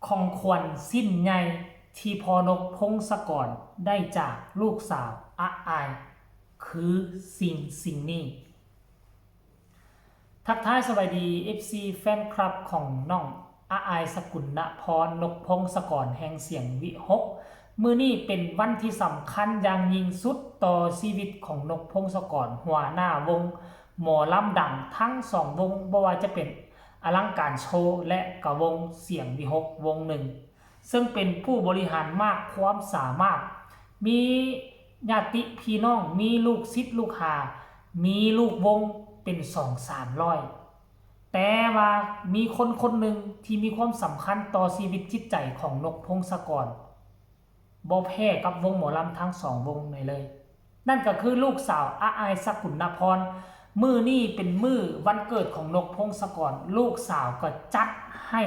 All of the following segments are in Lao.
ຂອງຂວັນຊິ້ນໃຫຍ່ທີ່ພໍ່ນົກ ພົງສະກອນ ໄດ້ຈາກລູກສາວອະອາຍ ຄືສິ່ງສິ່ງນີ້. ທັກທາຍສະບາຍດີ ເອັຟຊີ ແຟນຄລັບຂອງນ້ອງອະອາຍ ສະກຸນນະພອນ ນົກ ພົງສະກອນ ແຫ່ງສຽງວິຫົກ. ມື້ນີ້ເປັນວັນທີ່ສຳຄັນຢ່າງຍິ່ງສຸດຕໍ່ຊີວິດຂອງນົກ ພົງສະກອນ ຫົວໜ້າວົງ ໝໍລຳດັງທັງສອງວົງ, ບໍ່ວ່າຈະເປັນອະລັງການໂຊ ແລະ ກະວົງສຽງວິຫົກວົງໜຶ່ງ, ເຊິ່ງເປັນຜູ້ບໍລິຫານມາກຄວາມສາມາດ, ມີຍາດຕິພີ່ນ້ອງ, ມີລູກສິດລູກຫາ, ມີລູກວົງເປັນສອງສາມຮ້ອຍ. ແຕ່ວ່າມີຄົນຄົນໜຶ່ງທີ່ມີຄວາມສຳຄັນຕໍ່ຊີວິດຈິດໃຈຂອງນົກ ພົງສະກອນ ບໍ່ແພ້ກັບວົງໝໍລຳທັງສອງວົງໃດເລີຍ. ນັ້ນກໍຄືລູກສາວອາອາຍ ສະກຸນນະພອນ. ມື້ນີ້ເປັນມື້ວັນເກີດຂອງນົກ ພົງສະກອນ, ລູກສາວກໍຈັດໃຫ້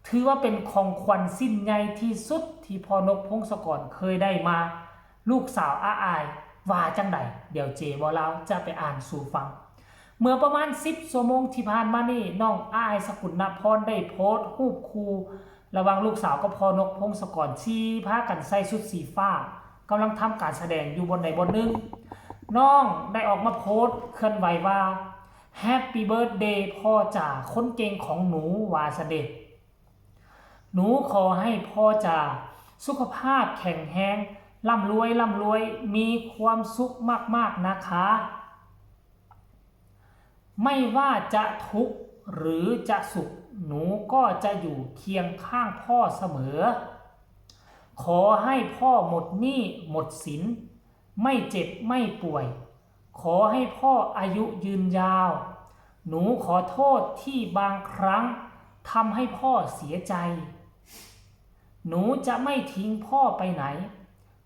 ຖືວ່າເປັນຂອງຂວັນຊິ້ນໃຫຍ່ທີ່ສຸດທີ່ພໍ່ນົກ ພົງສະກອນ ເຄີຍໄດ້ມາ. ລູກສາວອາອາຍວ່າຈັ່ງໃດ? ດຽວເຈເວົ້າລາວຈະໄປອ່ານສູ່ຟັງ. ເມື່ອປະມານສິບຊົ່ວໂມງທີ່ຜ່ານມານີ້, ນ້ອງອາອາຍ ສະກຸນນະພອນ ໄດ້ໂພສຮູບຄູ່ ລະຫວ່າງລູກສາວກັບພໍ່ນົກ ພົງສະກອນ ທີ່ພາກັນໃສ່ຊຸດສີຟ້າ ກຳລັງທຳການສະແດງຢູ່ບ່ອນໃດບ່ອນໜຶ່ງ. ນ້ອງໄດ້ອອກມາໂພສເຄື່ອນໄຫວວ່າ Happy birthday ພໍ່ຈ໋າ ຄົນເກັ່ງຂອງໜູ ວ່າຊັ້ນເດ. ໜູຂໍໃຫ້ພໍ່ຈ໋າສຸຂະພາບແຂງແຮງ, ລ່ຳລວຍ, ລ່ຳລວຍ, ມີຄວາມສຸກມາກໆນະຄະ. ໄມ່ວ່າຈະທຸກ ຫຼື ຈະສຸກ, ໜູກໍຈະຢູ່ຄຽງຂ້າງພໍ່ສະເໝີ. ຂໍໃຫ້ພໍ່ໝົດໜີ້ໝົດສິນ, ໄມ່ເຈັບໄມ່ປ່ວຍ, ຂໍໃຫ້ພໍ່ອາຍຸຍືນຍາວ. ໜູຂໍໂທດທີ່ບາງຄັ້ງທຳໃຫ້ພໍ່ເສຍໃຈ. ໜູຈະໄມ່ຖິ້ມພໍ່ໄປໄຫນ,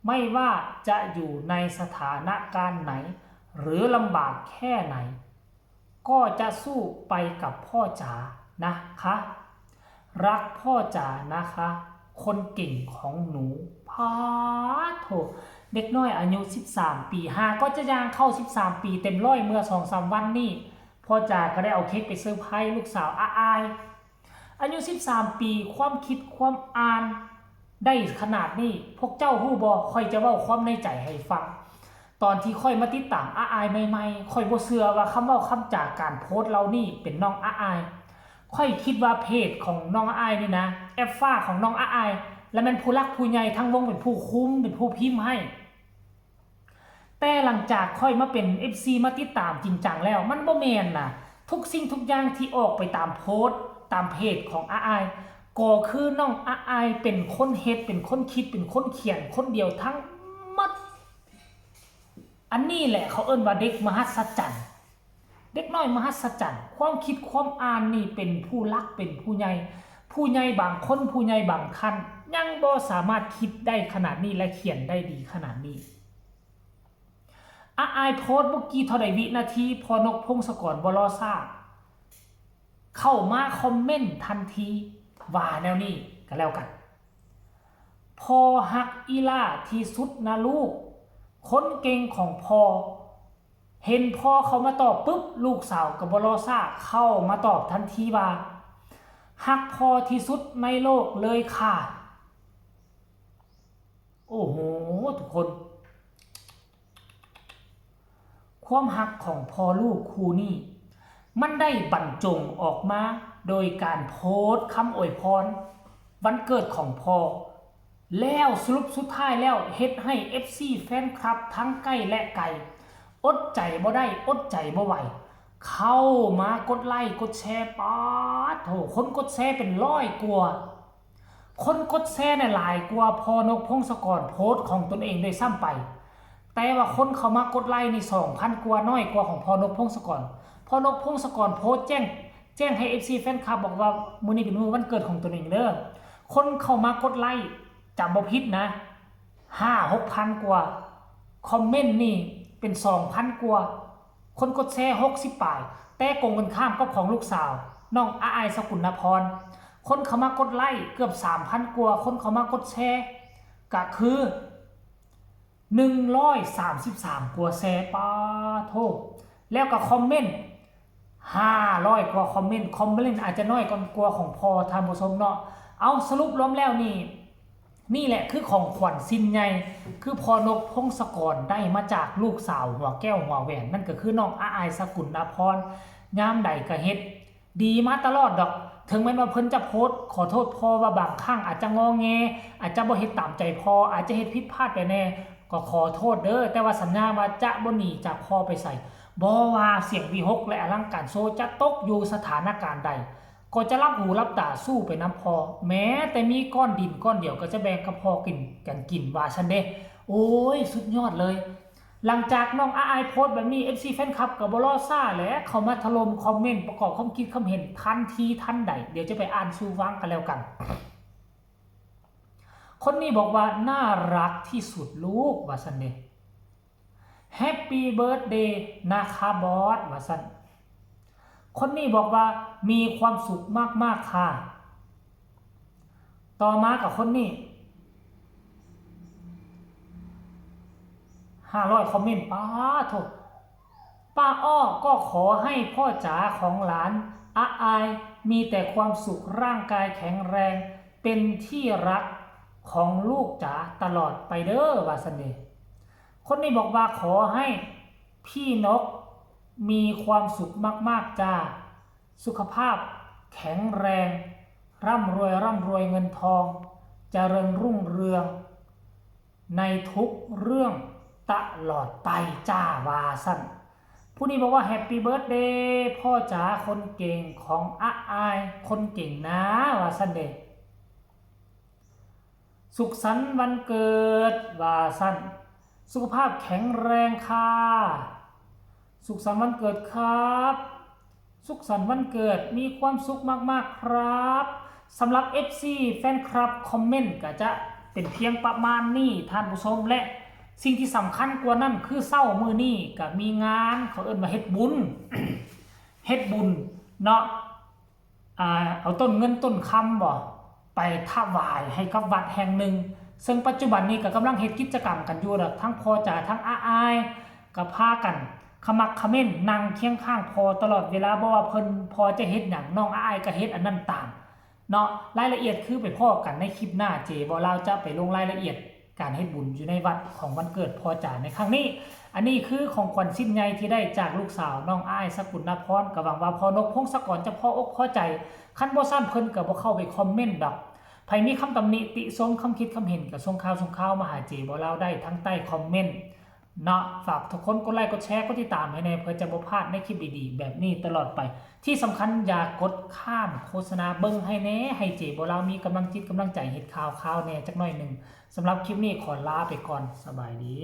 ໄມ່ວ່າຈະຢູ່ໃນສະຖານະການໄຫນ ຫຼື ລຳບາກແຄ່ໄຫນ, ກໍຈະສູ້ໄປກັບພໍ່ຈ໋ານະຄະ. ລັກພໍ່ຈ໋ານະຄະ, ຄົນເກັ່ງຂອງໜູ. ປາດໂທ້ ເດັກນ້ອຍອາຍຸສິບສາມປີ, ຫາກໍຈະຍ່າງເຂົ້າສິບສາມປີເຕັມຮ້ອຍ ເມື່ອສອງສາມວັນນີ້, ພໍ່ຈ໋າກໍໄດ້ເອົາເຄັກໄປເຊີໄພລູກສາວອາອາຍ. ອາຍຸສິບສາມປີ, ຄວາມຄິດຄວາມອ່ານໄດ້ຂະໜາດນີ້, ພວກເຈົ້າຮູ້ບໍ່? ຂ້ອຍຈະເວົ້າຄວາມໃນໃຈໃຫ້ຟັງ. ຕອນທີ່ຂ້ອຍມາຕິດຕາມອາອາຍໃໝ່ໆ, ຂ້ອຍບໍ່ເຊື່ອວ່າຄຳເວົ້າຄຳຈາການໂພສເຫຼົ່ານີ້ເປັນນ້ອງອາອາຍ. ຂ້ອຍຄິດວ່າເພຈຂອງນ້ອງອາອາຍນີ້ນະ, ແອັບຟ້າຂອງນ້ອງອາອາຍ, ລະແມ່ນຜູ້ຫຼັກຜູ້ໃຫຍ່ທາງວົງເປັນຜູ້ຄຸມ, ເປັນຜູ້ພິມໃຫ້. ແຕ່ຫຼັງຈາກຂ້ອຍມາເປັນເອັຟຊີ ມາຕິດຕາມຈິງຈັງແລ້ວ, ມັນບໍ່ແມ່ນນະ. ທຸກສິ່ງທຸກຢ່າງທີ່ອອກໄປຕາມໂພສ, ຕາມເພຈຂອງອາອາຍ, ກໍຄືນ້ອງອາອາຍເປັນຄົນເຮັດ, ເປັນຄົນຄິດ, ເປັນຄົນຂຽນຄົນດຽວທັງໝົດ. ອັນນີ້ແຫຼະເຂົາເອີ້ນວ່າເດັກມະຫັດສະຈັນ. ເດັກນ້ອຍມະຫັດສະຈັນ, ຄວາມຄິດຄວາມອ່ານນີ້ເປັນຜູ້ຫຼັກເປັນຜູ້ໃຫຍ່. ຜູ້ໃຫຍ່ບາງຄົນ, ຜູ້ໃຫຍ່ບາງທ່ານ ຍັງບໍ່ສາມາດຄິດໄດ້ຂະໜາດນີ້ ແລະ ຂຽນໄດ້ດີຂະໜາດນີ້. ອາອາຍໂພສບໍ່ກີ່ເທົ່າໃດວິນາທີ, ພໍ່ນົກ ພົງສະກອນ ບໍ່ລໍຊ້າ ເຂົ້າມາຄອມເມັນທັນທີ ວ່າແນວນີ້ກໍແລ້ວກັນ. ພໍ່ຮັກອີ່ຫຼ້າທີ່ສຸດນະລູກ, ຄົນເກັ່ງຂອງພໍ່. ເຫັນພໍ່ເຂົ້າມາຕອບປຶບ, ລູກສາວກໍບໍ່ລໍຊ້າເຂົ້າມາຕອບທັນທີວ່າ, ຮັກພໍ່ທີ່ສຸດໃນໂລກເລີຍຄ່ະ. ໂອ້ໂຫ ທຸກຄົນ, ຄວາມຮັກຂອງພໍ່ລູກຄູ່ນີ້ ມັນໄດ້ບັນຈົງອອກມາໂດຍການໂພສຄຳອວຍພອນວັນເກີດຂອງພໍ່. ແລ້ວສະຫຼຸບສຸດທ້າຍແລ້ວ ເຮັດໃຫ້ເອັຟຊີ ແຟນຄລັບທັງໃກ້ ແລະ ໄກ ອົດໃຈບໍ່ໄດ້ ອົດໃຈບໍ່ໄຫວ ເຂົ້າມາກົດໄລ້ກົດແຊ. ປາດໂທ້ ຄົນກົດແຊເປັນຮ້ອຍກວ່າ. ຄົນກົດແຊນະຫຼາຍກວ່າພໍ່ນົກ ພົງສະກອນ ໂພສຂອງຕົນເອງດ້ວຍຊ້ຳໄປ. ແຕ່ວ່າຄົນເຂົ້າມາກົດໄລ້ນີ້ສອງພັນກວ່າ ນ້ອຍກວ່າຂອງພໍ່ນົກ ພົງສະກອນ. ພໍ່ນົກ ພົງສະກອນ ໂພສແຈ້ງ ແຈ້ງໃຫ້ເອັຟຊີ ແຟນຄລັບບອກວ່າ ມື້ນີ້ເປັນມື້ວັນເກີດຂອງຕົນເອງເດີ້. ຄົນເຂົ້າມາກົດໄລ້ ຈຳບໍ່ຜິດນະ ຫ້າຫົກພັນກວ່າ, ຄອມເມັນນີ້ເປັນສອງພັນກວ່າ, ຄົນກົດແຊຫົກສິບປາຍ, ແຕ່ກົງກັນຂ້າມກັບຂອງລູກສາວ ນ້ອງອາອາຍ ສະກຸນນະພອນ. ຄົນເຂົ້າມາກົດໄລ້ເກືອບສາມພັນກວ່າ, ຄົນເຂົ້າມາກົດແຊກະຄື ໜຶ່ງຮ້ອຍສາມສິບສາມກວ່າແຊ. ປາໂທ. ແລ້ວກໍຄອມເມັນຫ້າຮ້ອຍກວ່າຄອມເມັນ, ຄອມເມັນອາດຈະນ້ອຍກວ່າຂອງພໍ່ທ່ານຜູ້ຊົມເນາະ. ເອົາ ສະຫຼຸບລວມແລ້ວນີ້ ນີ້ແຫຼະຄືຂອງຂວັນຊິ້ນໃຫຍ່ ຄືພໍ່ນົກ ພົງສະກອນ ໄດ້ມາຈາກລູກສາວຫົວແກ້ວຫົວແຫວນ ນັ້ນກໍຄືນ້ອງອາອາຍ ສະກຸນນະພອນ ຍາມໃດກໍເຮັດ ດີມາຕະຫຼອດດອກ. ເຖິງແມ່ນວ່າເພິ່ນຈະໂພສຂໍໂທດພໍ່ວ່າບາງຄັ້ງອາດຈະງໍແງ ອາດຈະບໍ່ເຮັດຕາມໃຈພໍ່ ອາດຈະເຮັດຜິດພາດໄປແດ່ ກໍຂໍໂທດເດີ ແຕ່ວ່າສັນຍາວ່າຈະບໍ່ໜີຈາກພໍ່ໄປໃສ. ບໍ່ວ່າສຽງວີຫົກ ແລະ ອະລັງການໂຊຈະຕົກຢູ່ສະຖານະການໃດ ກໍຈະຫຼັບຫູຫຼັບຕາສູ້ໄປນຳພໍ່ ແມ້ແຕ່ມີກ້ອນດິນກ້ອນດຽວກໍຈະແບ່ງກັບພໍ່ກິນ ກັນກິນ ວ່າຊັ້ນເດ້. ໂອ້ຍ ສຸດຍອດເລີຍ. ຫຼັງຈາກນ້ອງອາອາຍໂພສແບບນີ້ ເອັຟຊີ ແຟນຄລັບກໍບໍ່ລໍຊ້າແຫຼະ ເຂົ້າມາຖະຫຼົ່ມຄອມເມັນປະກອບຄວາມຄິດຄຳເຫັນທັນທີທັນໃດ. ດຽວຈະໄປອ່ານສູ່ຟັງກັນແລ້ວກັນ. ຄົນນີ້ບອກວ່າ ໜ້າລັກທີ່ສຸດລູກ ວ່າຊັ້ນເດ້. ແຮັບປີເບີດເດນະຄະບອສ ວ່າຊັ້ນ. ຄົນນີ້ບອກວ່າ ມີຄວາມສຸກມາກໆ ຄ່າ. ຕໍ່ມາກັບຄົນນີ້ ຫ້າຮ້ອຍຄອມເມັນ ປາໂທ້. ປ້າອ້ອກໍຂໍໃຫ້ພໍ່ຈາຂອງຫຼານອາອາຍມີແຕ່ຄວາມສຸກ ຮ່າງກາຍແຂງແຮງ ເປັນທີ່ຮັກຂອງລູກຈາຕະຫຼອດໄປເດີ ວ່າຊັ້ນເດ. ຄົນນີ້ບອກວ່າ ຂໍໃຫ້ພີ່ນົກມີຄວາມສຸກມາກໆ ຈ້າ ສຸຂະພາບແຂງແຮງ ຮ່ຳລວຍ ຮ່ຳລວຍເງິນທອງ ຈະເລີນຮຸ່ງເຮືອງໃນທຸກເລື່ອງຕະຫຼອດໄປຈ້າ ວ່າຊັ້ນ. ຜູ້ນີ້ບອກວ່າ ແຮັບປີເບີດເດ ພໍ່ຈາຄົນເກັ່ງຂອງອາອາຍຄົນເກັ່ງນາ ວ່າຊັ້ນເດ. ສຸກສັນວັນເກີດ ວ່າຊັ້ນ. ສຸຂະພາບແຂງແຮງຄ່າ. ສຸກສັນວັນເກີດຄັບ. ສຸກສັນວັນເກີດ ມີຄວາມສຸກມາກໆ ຄັບ. ສຳລັບເອັຟຊີ ແຟນຄລັບ ຄອມເມັນກໍຈະເປັນພຽງປະມານນີ້ທ່ານຜູ້ຊົມ ແລະ ສິ່ງທີ່ສຳຄັນກວ່ານັ້ນຄືເຊົ້າມື້ນີ້ກໍມີງານ ເຂົາເອີ້ນວ່າເຮັດບຸນ ເຮັດບຸນເນາະ. ອ່າ ເອົາຕົ້ນເງິນຕົ້ນຄຳບໍ ໄປຖວາຍໃຫ້ກັບວັດແຫ່ງໜຶ່ງ ເຊິ່ງປັດຈຸບັນນີ້ກໍກຳລັງເຮັດກິດຈະກຳກັນຢູ່ດອກ ທັງພໍ່ຈາ ທັງອາອາຍ ກໍພາກັນຂະໝັກຂະເໝັ້ນ ນັ່ງຄຽງຂ້າງພໍ່ຕະຫຼອດເວລາ ບໍ່ວ່າເພິ່ນ ພໍ່ຈະເຮັດຫຍັງ ນ້ອງອາອາຍກໍເຮັດອັນນັ້ນຕາມເນາະ. ລາຍລະອຽດຄືໄປພໍ້ກັນໃນຄລິບໜ້າ ເຈບໍ່ລາວຈະໄປລົງລາຍລະອຽດ ການເຮັດບຸນຢູ່ໃນວັດຂອງວັນເກີດພໍ່ຈາໃນຄັ້ງນີ້. ອັນນີ້ຄືຂອງຂວັນຊິ້ນໃຫຍ່ທີ່ໄດ້ຈາກລູກສາວນ້ອງອ້າຍ ສະກຸນນະພອນ ກໍຫວັງວ່າພໍ່ນົກ ພົງສະກອນ ຈະພໍອົກພໍໃຈ. ຄັນບໍ່ຊັ້ນເພິ່ນກໍບໍ່ເຂົ້າໄປຄອມເມັນດອກ. ໃຜມີຄຳຕຳໜິຕິຊົມ ຄຳຄິດຄຳເຫັນ ກໍສົ່ງຂ່າວສົ່ງຄາວມາຫາເຈບໍ່ລາວໄດ້ທາງໃຕ້ຄອມເມັນເນາະ. ຝາກທຸກຄົນກົດໄລ ກົດແຊ ກົດຕິດຕາມໃຫ້ແດ່ ເພື່ອຈະບໍ່ພາດໃນຄລິບດີໆແບບນີ້ຕະຫຼອດໄປ. ທີ່ສຳຄັນຢ່າກົດຂ້າມໂຄສະນາເບິ່ງໃຫ້ແດ່ ໃຫ້ເຈບໍ່ລາວມີກຳລັງຈິດກຳລັງໃຈເຮັດຂ່າວຄາວແດ່ຈັກໜ້ອຍໜຶ່ງ. ສຳລັບຄລິບນີ້ຂໍລາໄປກ່ອນ. ສະບາຍດີ.